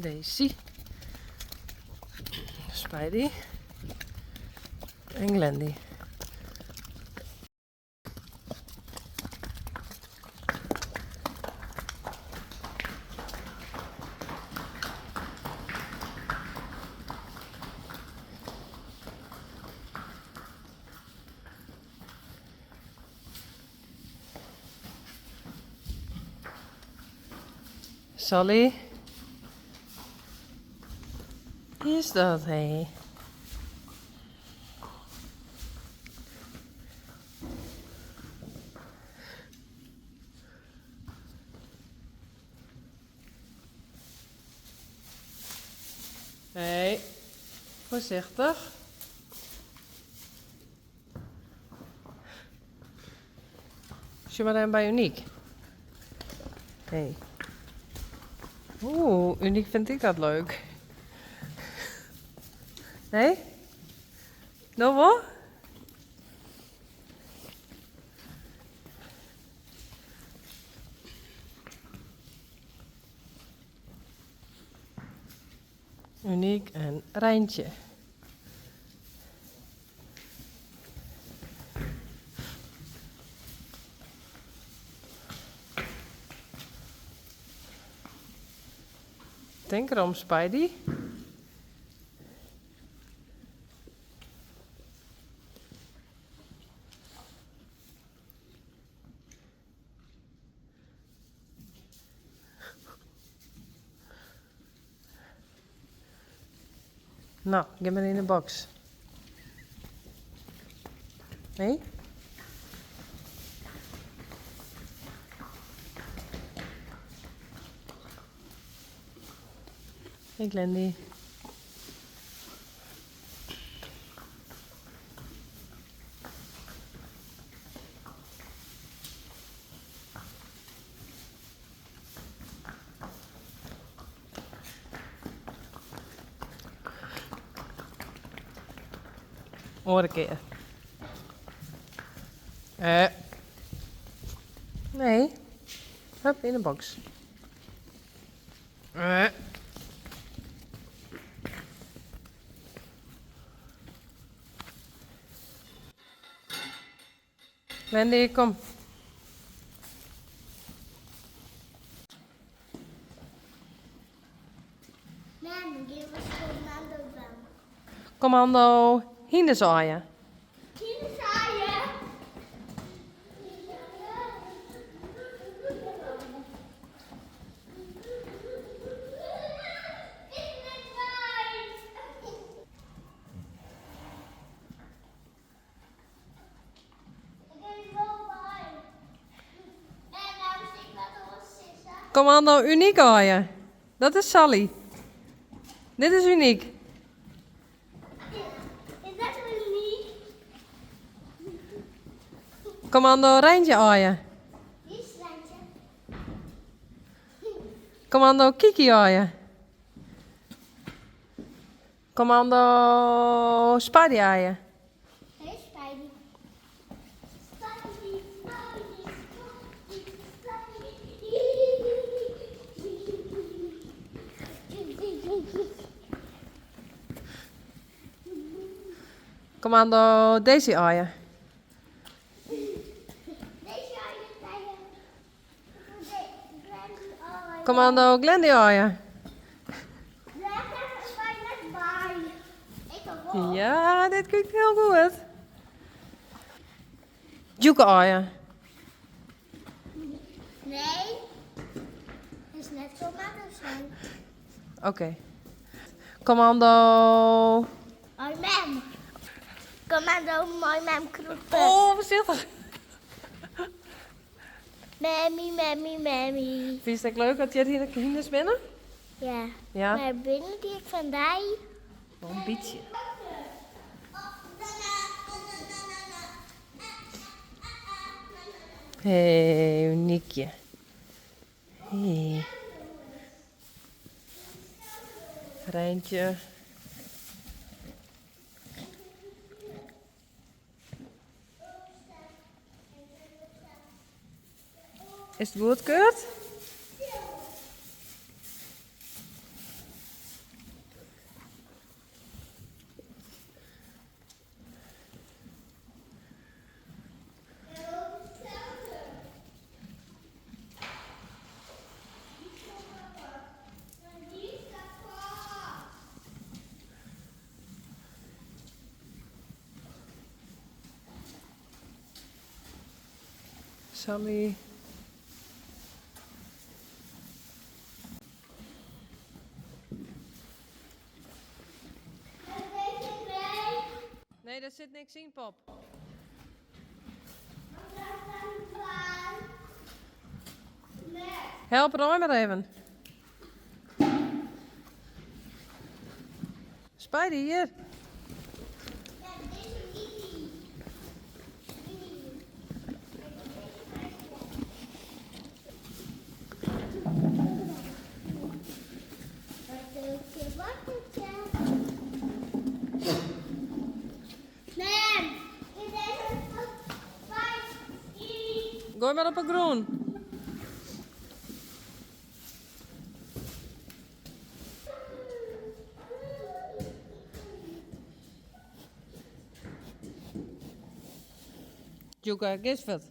Daisy. Spidey. En Glendy. Sally. Is dat, hé? Hé, foarsichtich. Sjoch mar even by Uniek. Hey. Oeh, Uniek vindt ik dat leuk. Nee? No wol? Uniek en Reintje. Tink erom, Spidey. No, gean mar yn de boks. Nee? Hey Glendy. Oare kear. Eh. Nee. Hup, yn de boks. Eh. Wendy, kom. Mem, gean we kommando dwaan. Kommando hindersaaien. Hindersaaien. Kommando Uniek aaien. Dat is Sally. Dit is Uniek. Is dat Uniek? Kommando Reintje aaien. Wie is Reintje? Kommando Kiki aaien. Kommando Spidey aaien. Hey Spidey. Spidey, Spidey, Spidey, Spidey. Kommando Daisy aaien. Daisy aaien. Kommando Glendy aaien. Ja, dit klinkt heel goed. Djoeke aaien. Nee, het is net commando zijn. Oké. Okay. Commando. Hoi mem. Commando, mooi mem kroepen. Oh, voorzichtig. Mammy, mammy, mammy. Vind je het leuk dat jij hier de binnen? Ja. Ja. Maar binnen die ik van die. Wel een beetje. Hey, Uniekje. Hey. Reintje. Is it goed, Kurt? Sally. Nee, dêr sit niks yn, pop. Help Roy mar even. Spidey, hjir. Goai mar op 'e grûn. Djoeke, giest fuort.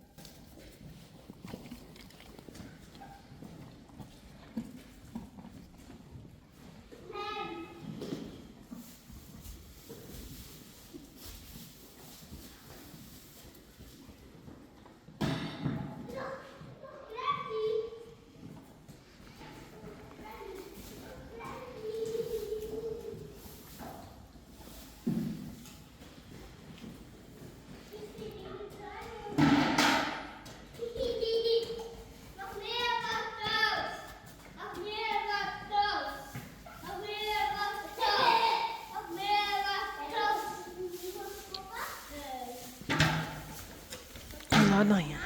Nou, ja.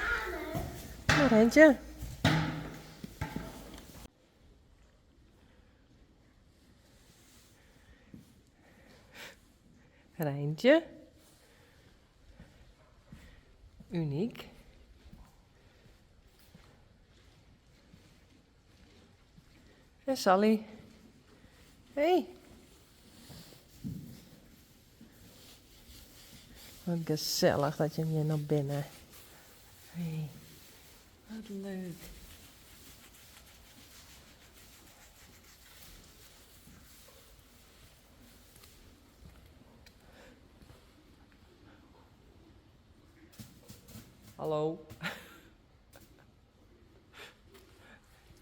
Nou, Rentje. Reintje. Unyk. En Sally. Hey. Wat gesellich dat jim hjir no binne. Hey, wat leuk. Hallo.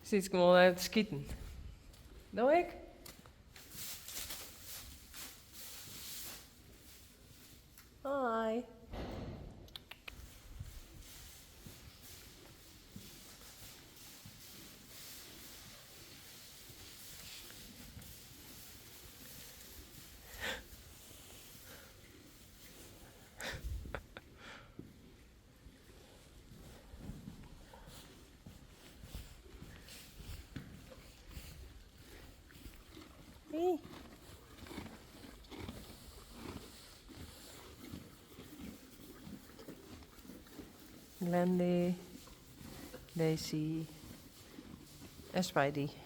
Sit gewoan even te skiten. No ek? Hi. Hey. Glendy, Daisy en Spidey.